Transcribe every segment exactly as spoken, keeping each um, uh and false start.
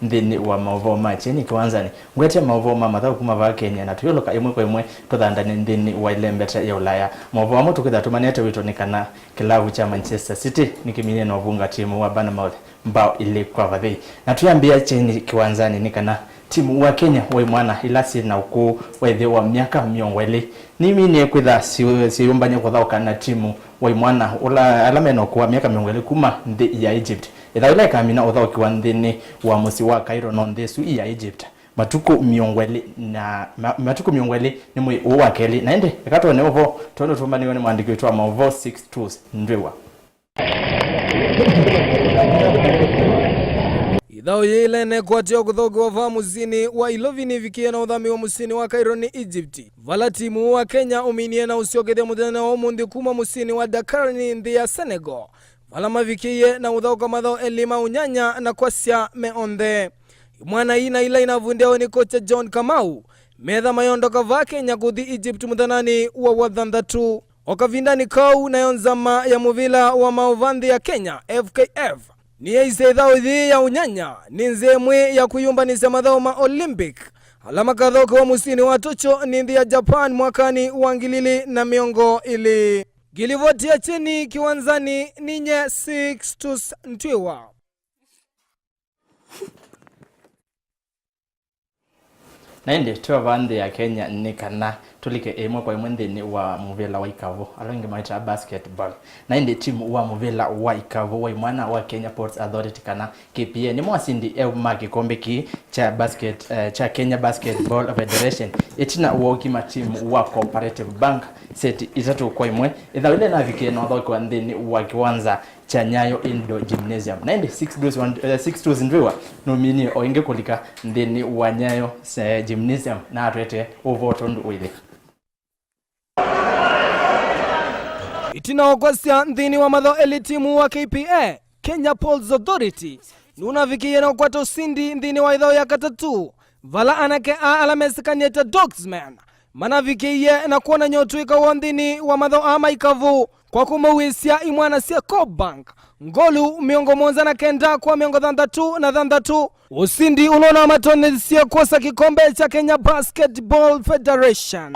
Nthĩnĩ wa maũvoo ma kyeni kĩwanzanĩ, ngwete maũvoo ma mathaũ kuma vaa Kenya, na tũyũlũka ĩmwe kwa ĩmwe tũthandane nthĩnĩ wa ĩlembeta ya Ũlaya. Maũvoo amwe tũkwĩtha tũmanĩte wĩtũ nĩ kana kĩlavu kya Manchester City nĩkĩminie na ũvunga timu wa Bournemouth mbao ilĩ kwa vathei. Na tũyambĩĩa kyeni kĩwanzanĩ nĩ kana timu wa Kenya wa imwana ila syĩ na ũkũũ wa ĩtheo wa myaka mĩongo ĩlĩ nĩminie kwĩtha syĩ-, syĩyũmbany'a kũthaũka na timu wa imwana ũla, ala mena ũkũũ wa myaka mĩongo ĩlĩ kuma nthĩ ya Egypt. Ĩthaũ ĩla ĩkamina ũthaũkĩwa nthĩnĩ wa mũsyĩ wa Cairo no nthĩ ĩsu ya Egypt matukũ mĩongo ĩlĩ na, ma-, matukũ mĩongo ĩlĩ nĩ mwei ũũ wa kelĩ. Na ĩndĩ eka twone ũvoo tondũ tũmbaniwe nĩ mwandĩki witũ wa maũvoo Sixtus Ndwĩwa. Ĩthaũ yĩĩ ĩla ĩnekwatĩwa kũthaũkĩwa vaa mũsyĩnĩ wa Ilovi nĩvikĩie na ũthamiwa mũsyĩnĩ wa Cairo nĩ Egypt, vala timu wa Kenya ũminie na ũsyokethya mũthenya wa ũmũnthĩ kuma mũsyĩnĩ wa Dakar nĩ nthĩ ya Senegal, vala mavikĩie na ũthaũka mathaũ elĩ ma ũnyanya na kwasya me onthe. Imwana ii na ila inavundiawe nĩ kocha John Kamau, metha mayondoka vaa Kenya kũthi Egypt mũthenyanĩ wa wathanthatũ. O kavindanĩ kau, nayo nzama ya mũvĩla wa maũvoo nthĩ ya Kenya, F K F, nĩyaisye ĩthaũ yĩĩ ya ũnyanya nĩ nzĩa ĩmwe ya kwĩyũmbanĩsya mathaũ ma Olympic ala makathaũkĩwa mũsyĩnĩ wa Tokyo nĩ nthĩ ya Japan mwakanĩ wa ngili ilĩ na mĩongo ĩlĩ. Ngĩlivoti ya kyeni kĩwanzanĩ, ninye Sixtus Ndwĩwa. Na ĩndĩ twĩ o vaa nthĩ ya Kenya nĩ kana tũlike ĩmwe kwa ĩmwe nthĩnĩ wa mũvĩla wa ikavũ, ala angĩ mawĩtaa basketball. Na ĩndĩ timu wa mũvĩla wa ikavũ wa imwana wa Kenya Ports Authority kana K P A nĩmo asindi eũ ma kĩkombe kĩĩ kya basket, eh, kya Kenya Basketball Federation ĩtina wa ũkima timu wa Cooperative Bank seti itatũ kwa ĩmwe, ĩthaũ ĩla ĩnavikie na ũthaũkĩwa nthĩnĩ wa kĩwanza kya Nyayo Indoor Gymnasium. Na ĩndĩ Sixtus Ndwĩwa, eh, Sixtus Ndwĩwa nũminie o ĩngĩ kũlika nthĩnĩ wa Nyayo, eh, Gymnasium na atwete ũvoo tondũ ũĩlĩ. Ĩtina wa kwasya nthĩnĩ wa mathaũ elĩ, timu wa K P A, Kenya Ports Authority, nũnavikĩie na ũkwata ũsindi nthĩnĩ wa ĩthaũ ya katatũ, vala anake aa ala mesĩkanĩe ta Dogsmen manavikĩie na kwonany'a ũtũĩka woo nthĩnĩ wa mathaũ aa ma ikavũ kwa kũmauĩsya imwana sya Coop Bank ngolu mĩongo mũonza na kenda kwa mĩongo thanthatũ na thanthatũ, ũsindi ũla ũnamatonyethesye kwosa kĩkombe kya Kenya Basketball Federation.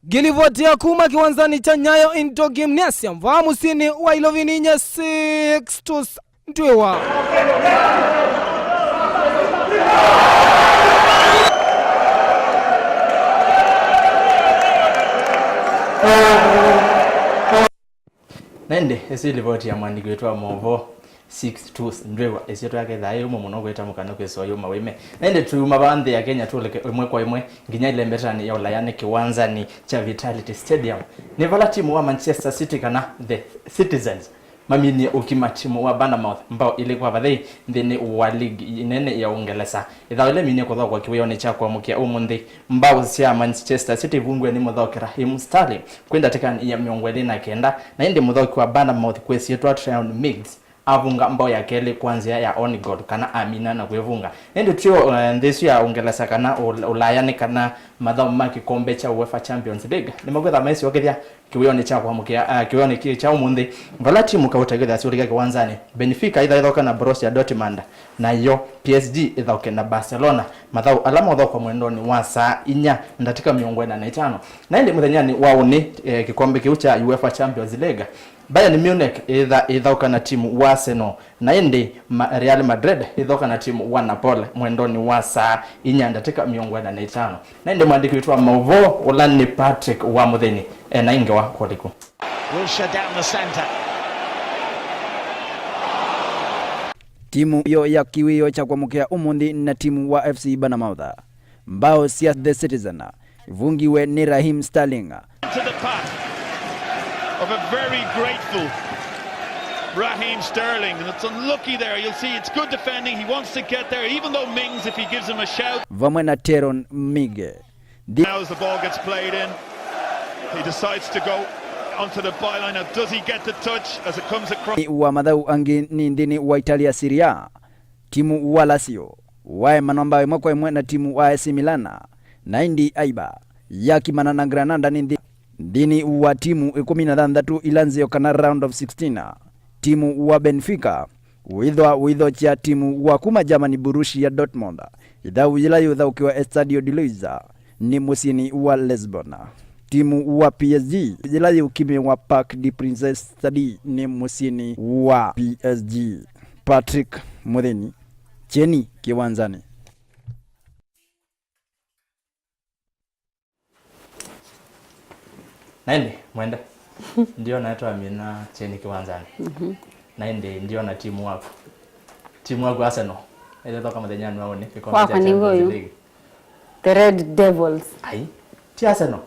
Ngĩlivoti ya kuma kĩwanzanĩ kya Nyayo Indoor Gymnasium vaa mũsyĩnĩ wa Ilovi, ninye Sixtus Ndwĩwa. Na ĩndĩ, ĩsu ĩ livoti ya mwandĩki witũ wa maũvoo, Sixtus Ndwĩwa. Ĩsyĩtwa yake ĩthaa yĩ yũmũ mũno kwĩta mũkana kwĩsĩwa yũma wĩme. Na ĩndĩ, tuuma vaa nthĩ ya Kenya, tũleke ĩmwe kwa ĩmwe nginya ĩlembetanĩ ya Ũlayanĩ kĩwanzanĩ kya Vitality Stadium. Nĩ vala timu wa Manchester City kana The Citizens maminie ũkima timu wa Bournemouth mbao ilĩ kwa vathei nthĩnĩ wa ligi nene ya Ũngelesa. Ĩthaũ ĩla ĩminie kũthaũkwa kĩwĩonĩ kya kũamũkĩa ũmũnthĩ, mbao sya Manchester City ivungiwe nĩ mũthaũki Raheem Sterling kwĩ ndatĩkanĩ ya mĩongo ĩlĩ na kenda, na ĩndĩ mũthaũki wa Bournemouth kwĩ syĩtwa Tryon Mings avunga mbao ya kelĩ kwa nzĩa ya own goal, kana amina na kwĩvunga. Ĩndĩ twĩ, eh, nthĩ ĩsu ya Ũngelesa kana Ũ-, Ũlaya, nĩ kana mathaũ ma kĩkombe kya UEFA Champions League nĩmakwĩtha maisyookethya kĩwĩonĩ kya kũamũkĩa, ah, kĩwĩonĩ kĩ kya ũmũnthĩ, vala timu kauta ĩkwĩthĩa syũlĩka kĩwanzanĩ. Benfica ĩthaithoka na Borussia Dortmund, nayo P S G ĩthaũke na Barcelona, mathaũ ala maũthaũkwa mwendonĩ wa saa inya ndatĩka mĩongo ĩna na itano. Na ĩndĩ mũthenyanĩ wa ũnĩ, eh, kĩkombe kĩu kya UEFA Champions League, Bayern Munich ĩtha-, ĩthaũka na timu wa Arsenal, na ĩndĩ ma-, Real Madrid ĩthaũka na timu wa Napoli mwendonĩ wa saa inya ndatĩka mĩongo ĩna na itano. Na ĩndĩ mwandĩki witũ wa maũvoo, ũla nĩ Patrick wa Mũthĩni, ena ĩ ngewa kũlĩku. Wilshere down the centre. Timu yo ya kĩwĩoo kya kũamũkĩa ũmũnthĩ na timu wa F C Bournemouth. Mbao sya The Citizen ivungiwe nĩ Raheem Sterling. To the path of a very grateful Raheem Sterling, and it's unlucky there. You'll see it's good defending. He wants to get there, even though Mings, if he gives him a shout. Vamwe na Tyrone Mings. Now as the ball gets played in, he decides to go onto the byline. Now, does he get the touch as it comes across? Wa mathaũ angĩ nĩ nthĩnĩ wa Italia Serie A. Timu wa Lazio waemanwa mbao ĩmwe kwa ĩmwe na timu wa A C Milan, na ĩndĩ Eibar yakimana na Granada nĩ nthĩ-, nthĩnĩ wa timu ĩkũmi na thanthatũ ila nzeo kana round of sixteen. Timu wa Benfica wĩthwa ũithokya timu wa kuma Germany Borussia Dortmund ĩthau yĩla yũthaũkĩwa Estadio de Luisa nĩ mũsyĩnĩ wa Lisbon. Timu wa P S G yĩla yũkimĩwa Parc des Princes Stade nĩ mũsyĩnĩ wa P S G. Patrick Mũthĩni, Kyeni Kĩwanzanĩ. Na ĩndĩ, Mwende, ndiona twamina Kyeni Kĩwanzanĩ. Mhm. Na ĩndĩ, ndiona timu waku. Timu waku Arsenal. Ĩthethoka mũthenyanĩ wa ũnĩ, kĩkombe kya Champions League. Wakwa nĩguo ũyũ. The Red Devils. Ai, ti Arsenal.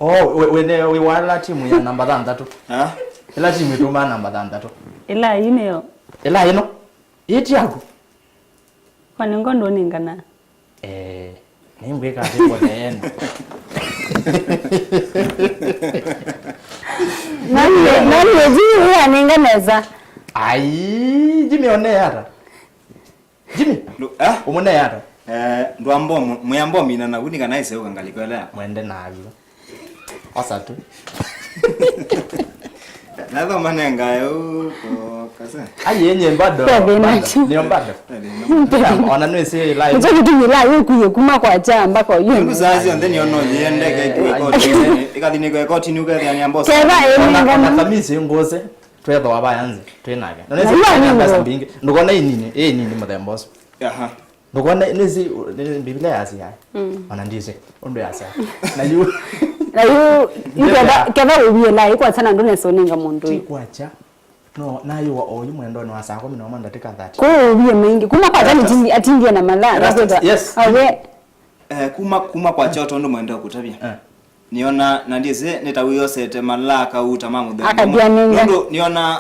Oh, we, we, ne, we wala timu ya namba thanthatũ. Ha? Ĩla timu ĩtũmaa namba thanthatũ. Ĩla ĩno. Ĩla ĩno? Ĩĩ ti yaku? Kwani ngo ndũnengana? Eh, nĩngwĩka atĩ mbone yenu. Nani, nani Jimmy anenga nesa? Ai, Jimmy one ata? Jimmy, ndũ, eh? Ũmũnee ata? Eh, ndwambo, mwĩambo mina na wuni kana ĩseũka ngalĩko ĩla ya. Mwende na aviwa. Osa tu. Nathoma nengae ũko kasa. Ai, yenye bado. Kwa thĩna bado. Ndio bado. Ona nĩ sio ila. Ndio kitu ila yukuye kuma kwa cha mpaka yeye. Ndio sasa ndio ndio no yende kwa koti. Ikathinĩkwa koti ni ukethania mbosa. Keva. Ona, ĩnengana. Ona kamisi ngose. Twethwa vaya nze twĩ nake. Na yu nĩ mbeca mbingĩ. Ndũkona ĩnini, ĩnini mũthemba ũsu. Aha. Ndũkona nĩsi, nĩ Biblia yasya. Mm. Ona ndĩsĩ ũndũ yasya. Na yu. Na yu, yu ketha, ketha ũvie la, ĩkwatana ndũnesa ũnenga mũndũ. Ti kwakya. No, nayũwa oyu mwendonĩ wa saa kũmi na ũmwe ndatĩka thirty. Kũu ũvie maingĩ. Kuma kwakya nĩ tindi, atindie na mala. Erastus, yes. Awe. Eh, kuma, kuma kwakya o tondũ mwenda kũtavya. Eh. Nĩona, na ndyĩsĩ, nĩ ta wĩosete malaa kauta ma mũthemba ũmwe. Akathianenga. Nũndũ nĩona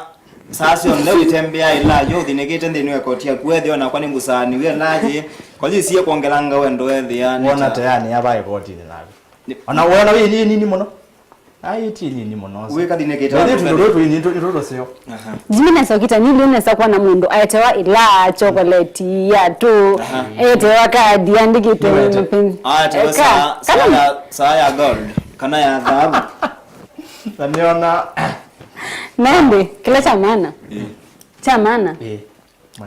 saa syonthe wĩtembea ĩla yo ũthinĩkĩte nthĩnĩ wa ĩkoti yaku, wethĩa o nakwa nĩngũsaaniw'e ĩla yĩ. Kwa hiyo isie kwongelanga wendo wethĩa nĩ wona ta tayani yava ĩkotinĩ naku. Nĩ ona wona wĩ nini mũno. Ai, ti nini mũno. Wĩkathinĩkĩte. Bethĩ tũndũ tũtũ nĩ tũtũ seo. Aha. Jimmy nesa ũkita nili nesa kuona mũndũ aetewa ila chocolate ya tu. Aha. Etewa kadi andĩkĩte mapenzi. Aya, tewa saa, saa ya, saa ya gold, kana ya dhahabu. Na nĩona. Nende, kĩla kya maana. Eh. Kya maana. Eh.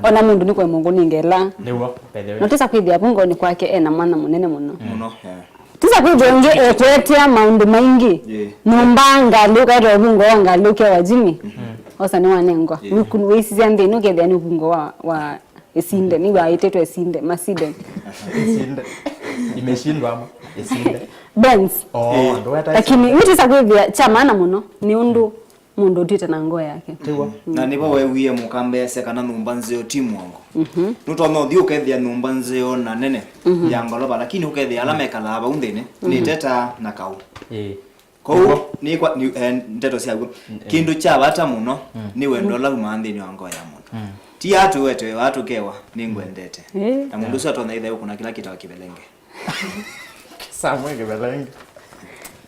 Ona mũndũ nĩkwe mũngũ nĩ ngela. Nĩw'o, by the way. Na tũsa kwĩthĩa vungoni kwake ena mwana mũnene mũno. Mũno, yeah. Tisa kwĩthĩa ũngĩ ekwetea maũndũ maingĩ. Yeah. Nyũmba ngalĩ ũkaeta ũvungo wa ngalĩ ũkĩa wa Jimmy. Mhm. Osa nĩwanengwa. Yeah. Wĩsisya nthĩnĩ ũkethĩa nĩ ũvungo wa, wa ĩsinde. Nĩ waĩtĩtwe ĩsinde, masinde. Ĩsinde. Imeshindwa ama? Ĩsinde. Benz. Oh, yeah. Lakini nĩtisa kwĩthĩa kya maana mũno nĩ ũndũ mũndũ ũtwĩte na ngoo yake. Tiw'o. Na nĩvo weewie mũkamba easya kana nyũmba nzeo ti mwongo. Mhm. Nũtonya ũthi ũkethĩa nyũmba nzeo na nene, mhm, ya ngolova, lakini ũkethĩa ala mekalaa vau nthĩnĩ, mhm, nĩ teta na kaũ. Ĩĩ. Kwoou nĩkwa, nĩ, eh, ndeto syaw'o. Mm, eh. Kĩndũ kya vata mũno, mm, nĩ wendo ũla umaa nthĩnĩ wa ngoo ya mũndũ. Mm. Ti atu wete wa tũkewa, nĩngwendete. Ĩĩ. Na mũndũ ũsu atonya ĩthe ũkũna kĩla kĩtawa kĩvelenge. Samwe kĩvelenge.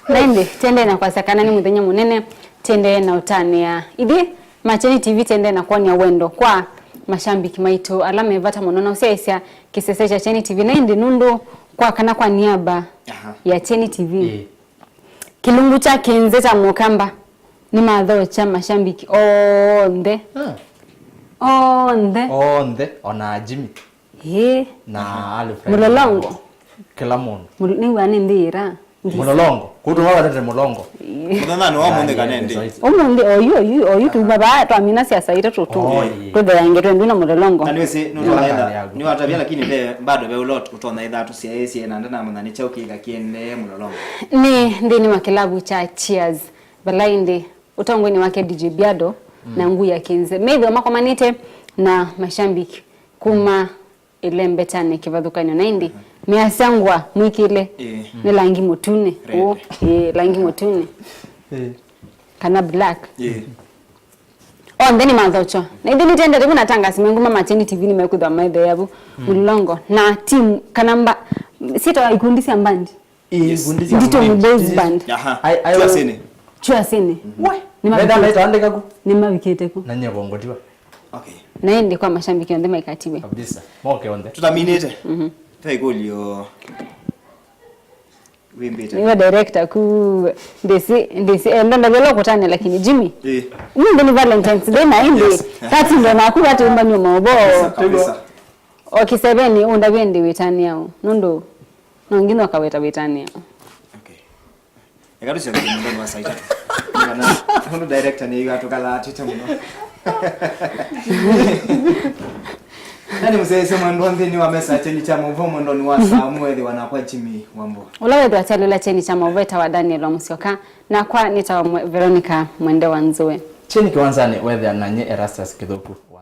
Na ĩndĩ, tendee na kwasya kana nĩ mũthenya mũnene, tendee na ũtanĩa. Ithyĩ, ma Kyeni T V, tendee na kwony'a wendo kwa mashambiki maitũ ala me vata mũno na ũsyaĩĩsya kĩsese kya Kyeni T V. Na ĩndĩ nũndũ kwa kana kwa niaba, aha, ya Kyeni T V, ĩĩ, kĩlungu kya kĩnzĩ kya mũkamba nĩmathokya mashambiki onthe. Ah. Onthe. Onthe, ona Jimmy. Ĩĩ. Na Alfred. Mũlolongo. Kĩla mũndũ. Mũl-, nĩw'a nĩ nthĩ ĩra. Mũlolongo. Kũtũma watete mũlongo. Ĩĩ. Mũthenyanĩ wa ũmũnthĩ kana ĩndĩ? Ũmũnthĩ, oyu, oyu, oyu tuma vaa twamina siasa itatũ tu. Oh, ĩĩ. Tũtheange twendũ na mũlolongo. Na nĩwĩsĩ, nũtonya ĩtha, nĩwatavya, lakini ve, bado ve ũla ũtonya ĩtha tũsyaĩĩsye na ndanamanya nĩ kyaũ kĩka kĩendee mũlolongo. Nĩ nthĩnĩ wa kĩlavu kya Cheers. Vala ĩndĩ, ũtongoinĩ wake D J Biado, mm, na ngui ya Kenze. Methĩwa makomanĩte na mashambiki kuma ĩlembetanĩ kĩvathũkany'o na ĩndĩ, measya ngũa mwĩkĩle, ĩĩ, nĩ langi mũtune. Red. Ũũ, ĩĩ, langi mũtune. Ĩĩ. Kana black. Ĩĩ. Onthe nĩmathokya. Na ithyĩ nĩtendete vu na tangasi menguma ma Kyeni T V nĩmekwĩthwa maethea vu. Mm. Mũlolongo. Na team, kana mba-, syĩtawa ikundi sya mbandi. Ĩĩ, yes. Ikundi sya Nditũ mbandi. Boys band. Aha. Ai, ai, Chua Sini. Chua Sini. We, nĩmavikĩte. Menda maitandĩka ku? Nĩmavikĩte ku? Na nyie vongotiwa. Okay. Na ĩndĩ kwa mashambiki onthe maikatiwe. Kabisa. Moke onthe. Tũtaminĩte. Mhm. Ve ĩkũlyo. Wĩmbĩte. Nĩwe director ku ndĩsĩ ndĩsĩ eh, ndonda velo kũtania lakini Jimmy. Eh. Nĩ ndĩ ni Valentine's Day na indi. Yes. Kati ndo naku watu umbanio maũvoo. Kabisa. O kĩseveni ũndavye ndĩ wĩtania ũ. Nũndũ no nginya ũkaweta wĩtania ũ. Okay. Eka tũsyoke mũndũ wa saa itatũ. Kana mũndũ director nĩ iga tũkalatĩte mũno. Nani mũsese mwendwa nthĩnĩ wa mesa ya kyeni kya maũvoo mwendoni wa saa mwethi wanakwa Jimmy Wambua. Ũla wĩthĩwa kyalĩla kyeni kya maũvoo etawa Daniel wa Mũsyoka, nakwa nĩtawa Mwe- Veronica Mwende wa Nzũe. Kyeni kĩwanzanĩ wethĩa na nye Erastus Kĩthũku wa